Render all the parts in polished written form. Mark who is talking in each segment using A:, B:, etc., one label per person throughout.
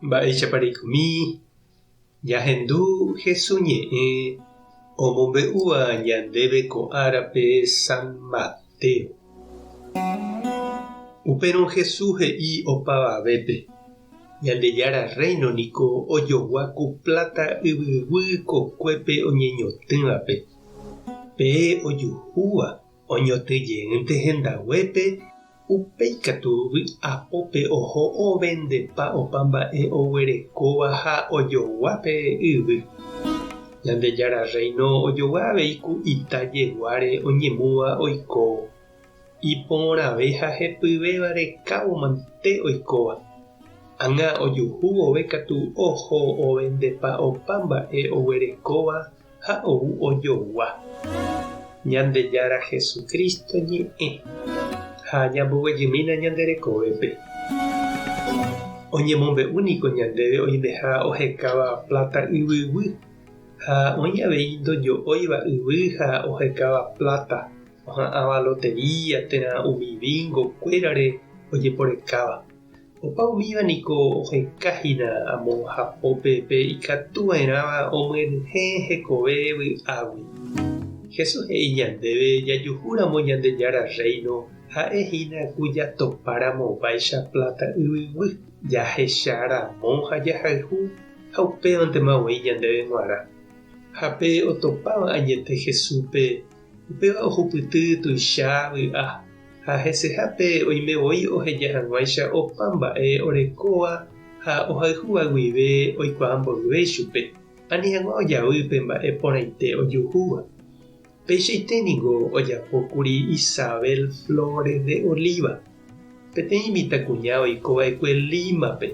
A: Mba'éichapa reikomi ñahendu Hesu ñe'ẽ omombe'úva ñandéve ko árape San Mateo. Upérõ Hesu he'i opavavépe, Ñandejára Rréino niko ojogua ku pláta yvyguy kokuépe oñeñotỹvape. Pe ojuhúva oñotỹ jeýnte hendaguépe, upéi katu vy'apópe oho ovendepa opa mba'e oguerekóva ha ojogua pe yvy. Ñandejára Rréino ojogua avei ku ita jeguáre oñemúva oikóvo. Iporãve ha hepyvéva rekávo mante oikóva. Ág̃a ojuhu vove katu oho ovendepa opa mba'e oguerekóva ha ou ojogua. Ñandejára Jesucristo ñe'ẽ ha ñamboguejymína ñande rekovépe. Oñemombe'u niko ñandéve oimeha ohekáva pláta yvyguy, ha oĩ avei ndojo'óiva yvy ha ohekáva pláta, oha'ãva lotería térã umi bingo kuérare ojeporekáva. Opa umíva niko oheka hína amo hapópe pe ikatu va'erãva omyenyhẽ hekove vy'águi. Jesús he'i ñandéve jajuhúramo Ñandejára Rréino ha'e hína ku jatopa ramo vaicha pláta yvyguy, jahecha ramo ha jahayhu ha upévantema voi ñandéve g̃uarã. Ha pe otopáva añete Jesúspe Upéva ohupyty tuicha vy'a, ha hesehápe oime voi oheja hag̃uáicha opa mba'e orekóva ha ohayhúva guive oikuaa mboyve ichupe, ani hag̃ua ojavy pe mba'e porãite ojuhúva. Peichaite ningo ojapo kuri Isabel Flores de Oliva, peteĩ mitãkuña oiko va'ekue Límape,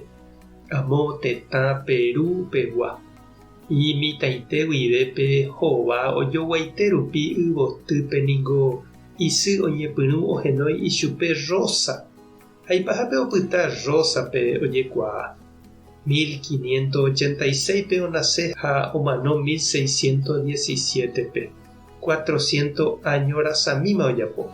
A: amo tetã Perú pegua. Imitãite guive pe hova ojoguaite rupi yvotýpe ningo isy oñepyrũ ohenói ichupe Rosa, ha ipahápe opyta Rósape ojekuaa. 1586-pe onase ha omano 1617-pe, cuatrocientos áño rasamíma ojapo.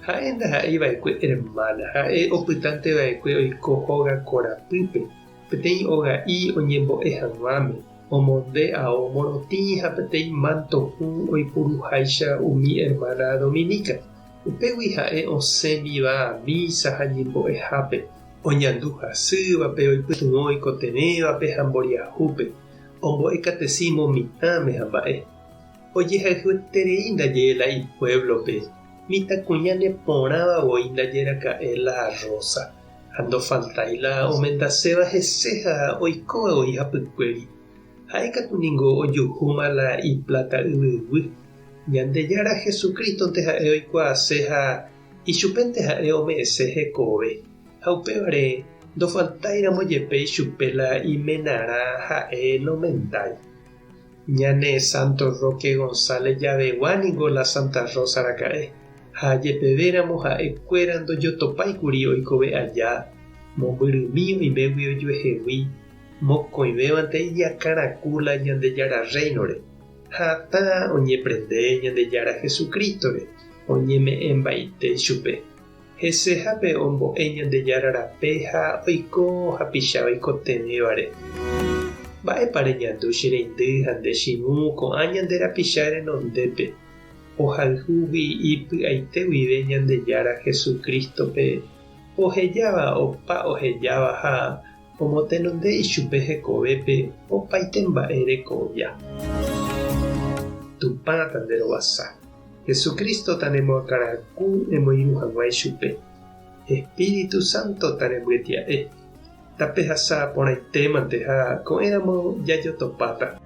A: Ha'e ndaha'éi va'ekue ermána, ha'e opytánte va'ekue oiko hóga korapýpe. Peteĩ oga'i oñembo'e hag̃uáme, omonde ao morotĩ ha peteĩ mánto hũ oipuruháicha umi ermána dominica. Upégui ha'e osẽmiva mísa ha ñembo'ehápe, oñandu hasývape, oipytyvõ oikotevẽvape ha mboriahúpe, ombo'e katesímo mitãme ha mba'e. Ojehayhueterei ndaje la ipuévlope, mitãkuña neporãva voi ndaje raka'e la Rosa. Ha ndofaltái la omendaséva hese ha oikóva voi hapykuéri. Ha'e katu ningo ojuhúma la ipláta yvyguy. Ñandejára Jesucrístonte ha'e oikuaase ha ichupénte ha'e ome'ẽse hekove. Ha upévare ndofaltáiramo jepe ichupe la imenarã ha'e nomendái. Ñane Santo Roque González javegua ningo la Santa Rosa raka'e, ha jepevéramo ha'e kuéra ndojotopái kuri oikove aja, mombyrymi oimégui ojuehegui, mokõivévante iñakãraku la Ñandejára Rréinore, ha hatã oñeprende Ñandejára Jesucrístore, oñeme'ẽmbaite ichupe. Hesehápe ombo'e Ñandejára rape ha oiko hapicha oikotevẽvare. Mba'épa reñandu che reindy ha nde chirũ ko'ã ñande rapicha renondépe, ohayhúgui ipy'aite guive Ñandejára Jesucrístope, ohejáva opa ohejáva ha omotenonde ichupe hekovépe opaite mba'e rekovia. Tupã tanderovasa. Jesucristo tanemoakãraku emoirũ hag̃ua ichupe. Espíritu Santo tanembyetia'e. Tapehasa porãitémante ha ko'ẽramo jajotopáta.